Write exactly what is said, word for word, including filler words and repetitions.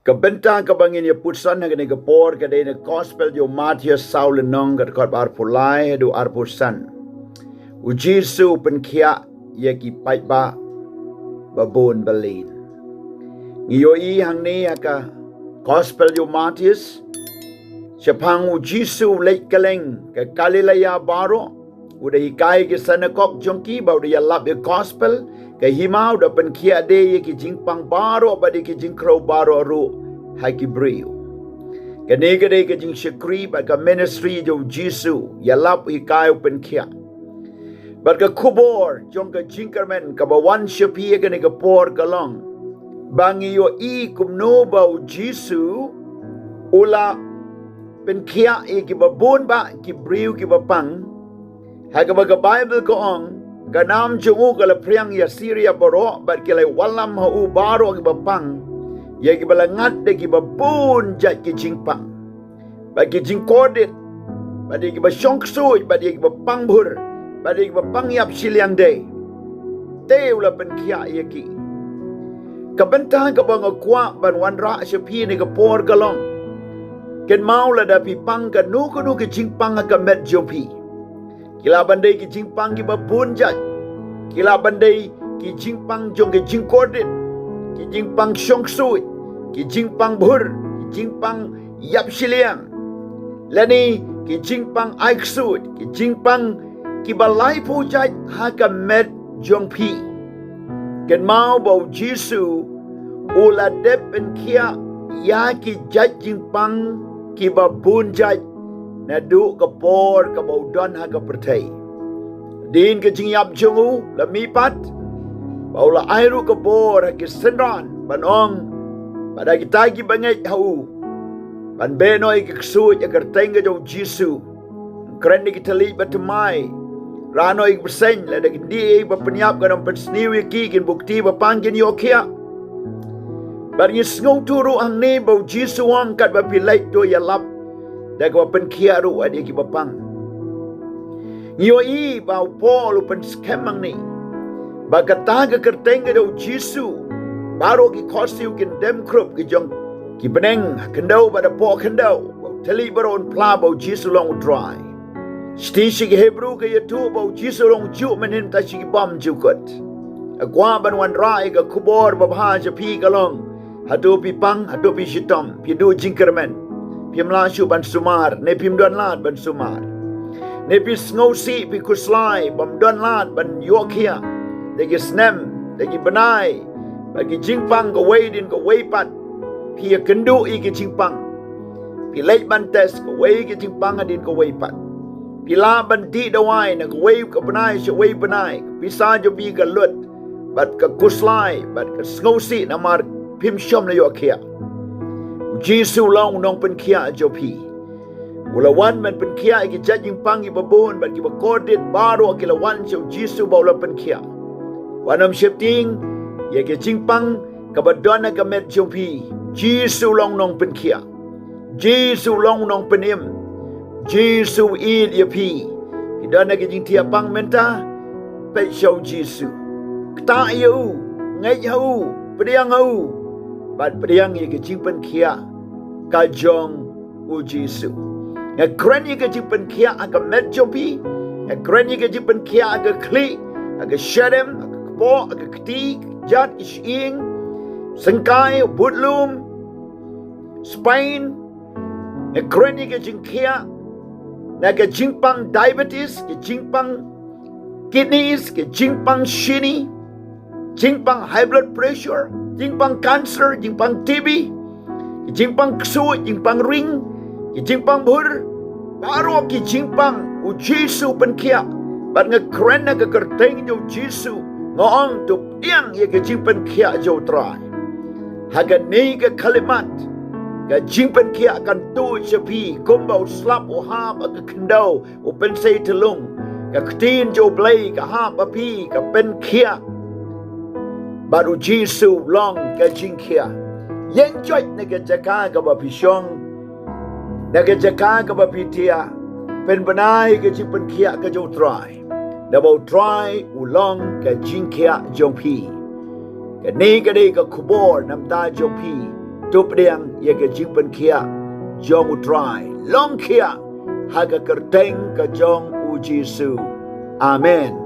Ka bynta kaba ngin ïa put san ha kane ka por ka dei na Gospel jong u Mathaios saw lynnong, ka dkhot ba arphew lai haduh arphew san. U Jisu u pynkhiah ïa ki paidbah babun bylin. Ngi ïohi hangne ha ka Gospel jong u Mathaios, shaphang u Jisu u leit kylleng ka Galilaia baroh, u da hikai ki synagog jong ki, bad u da ïalap ïa ka Gospel, ka hima u da pynkhiah de ïa ki jingpang baroh bad ïa ki jingkhrew baroh ruh ha ki briew. Kane ka dei ka jingshakri bad ka ministry jong u Jisu, ïalap, hikai, pynkhiah. Bad ka khubor jong ka jingkyrmen kaba wan sha phi ha kane ka por ka long ba ngi ïohi kumno ba u Jisu u la pynkhiah ïa ki babun bah ki briew kiba pang. Ha kaba ka Baibl ka ong, ka nam jong u ka la phriang ïa Syria baroh, bad ki la wallam ha u baroh kiba pang, ïa kiba la ngat da ki babun jait ki jingpang, bad ki jingkordit, bad ïa kiba shong ksuid, bad ïa kiba pang bhur, bad ïa kiba pang ïap shiliang de. Te u la pynkhiah ïa ki. Ka bynta kaba nga kwah ban wanrah sha phi ha kane ka por ka long, kynmaw lada phi pang kano kano ka jingpang ha ka met jong phi, ki lah ban dei ki jingpang kiba bun jait, ki lah ban dei ki jingpang jong ki jingkordit, ki jingpang shong ksuid, ki jingpang bhur, ki jingpang ïap shiliang, lane ki jingpang ai ksuid, ki jingpang kiba laiphew jait ha ka met jong phi. Kynmaw ba u Jisu u la dep pynkhiah ïa ki jait jingpang kiba bun jait naduh ka por kaba u don ha ka pyrthei. Hadien ka jingïap jong u la mihpat, ba u la ai ruh ka bor ha ki synran ban ong ba da kita kiba ngeit ha u ban beh noh ïa ki ksuid ha ka kyrteng ka jong u Jisu. Kren ïa ki thylliej ba thymmai, rah noh ïa ki bseiñ, lada ki dih ïa ki ba pynïap kan ym pynsniew ïa ki, kin buh kti ba pang kin ïoh khiah. Bad ngi sngewthuh ruh hangne ba u Jisu u ong katba phi leit to ïalap da kaba pynkhiah ruh ïa kiba pang. Ngi ïohi ba u Paul u pynskhem hangne ba kata ka kyrteng ka jong u Jisu, baroh ki khohsiew kin dem khrup, ki jong ki bneng ha khyndew bad hapoh khyndew, ba u thylliej baroh un phla ba u Jisu long u Trai. Shithi sha ki Hebru ka ïathuh ba u Jisu long u juh mynhynnin ta sha ki bymjukut. Nga kwah ban wanrah ïa ka khubor babha sha phi ka long, hato phi pang, hato phi shitom, phi duh jingkyrmen, phim lah shuh ban sumar ne phim don lad ban sumar, ne phi sngewsih, phi khuslai bym don lad ban ïoh khiah da ki snem, da ki bnai, bad ki jingpang kawei hadien kawei pat. Phi ïakynduh ïa ki jingpang, phi leit ban test kawei ki jingpang hadien kawei pat. Phi lah ban dih dawai na kawei ka bnai sha kawei bnai, ka pisa jong phi ka lut, bad ka khuslai bad ka sngewsih namar phim shym la ïoh khiah. U Jisu u long u nongpynkhiah jong phi. U la wan ban pynkhiah ïa ki jait jingpang kiba bun bad kiba kordit, baroh ki la wan sha u Jisu ba u la pynkhiah. Wat nym sheptieng ïa ki jingpang kaba don ha ka met jong phi. Jisu u long u nongpynkhiah. Jisu u long u nongpynim. Jisu u ïeit ïa phi. Phi don ha ki jingthiah pang mynta, peit sha u Jisu. Ktah ïa u, ngeit ha u, pdiang ha u, bad pdiang ïa ki jingpynkhiah ka jong u Jisu. Nga kren ïa ka jingpynkhiah ha ka met jong phi. Nga kren ïa ka jingpynkhiah ha ka khlieh, ha ka shadem, ha ka kpoh, ha ka kti, ka kjat, ka shyieng, syngkai, u budlum, spine. Nga kren ïa ka jingkhiah na ka jingpang diabetes, ka jingpang kidneys, ka jingpang shini, jingpang high blood pressure, jingpang cancer, jingpang T B, ka jingpang ksuid, jingpang ring, ka jingpang bhur, baroh ki jingpang u Jisu u pynkhiah. Bad nga kren ha ka kyrteng jong u Jisu, nga ong to pdiang ïa ka jingpynkhiah jong u Trai. Ha kane ka khyllipmat, ka jingpynkhiah kan tuid sha phi kumba u slap u hap ha ka khyndew u pynsei thlung. Ka ktien jong u Blei ka hap ha phi, ka pynkhiah. Bad u Jisu u long ka jingkhiah. Ïeng joit na ka jaka kaba phi shong, na ka jaka kaba phi thiah, pynbna ïa ka jingpynkhiah ka jong u Trai. Naba u Trai u long ka jingkhiah jong phi. Kane ka dei ka khubor na bynta jong phi. To pdiang ïa ka jingpynkhiah jong U Trai. Long khiah ha ka kyrteng ka jong U Jisu. Amen.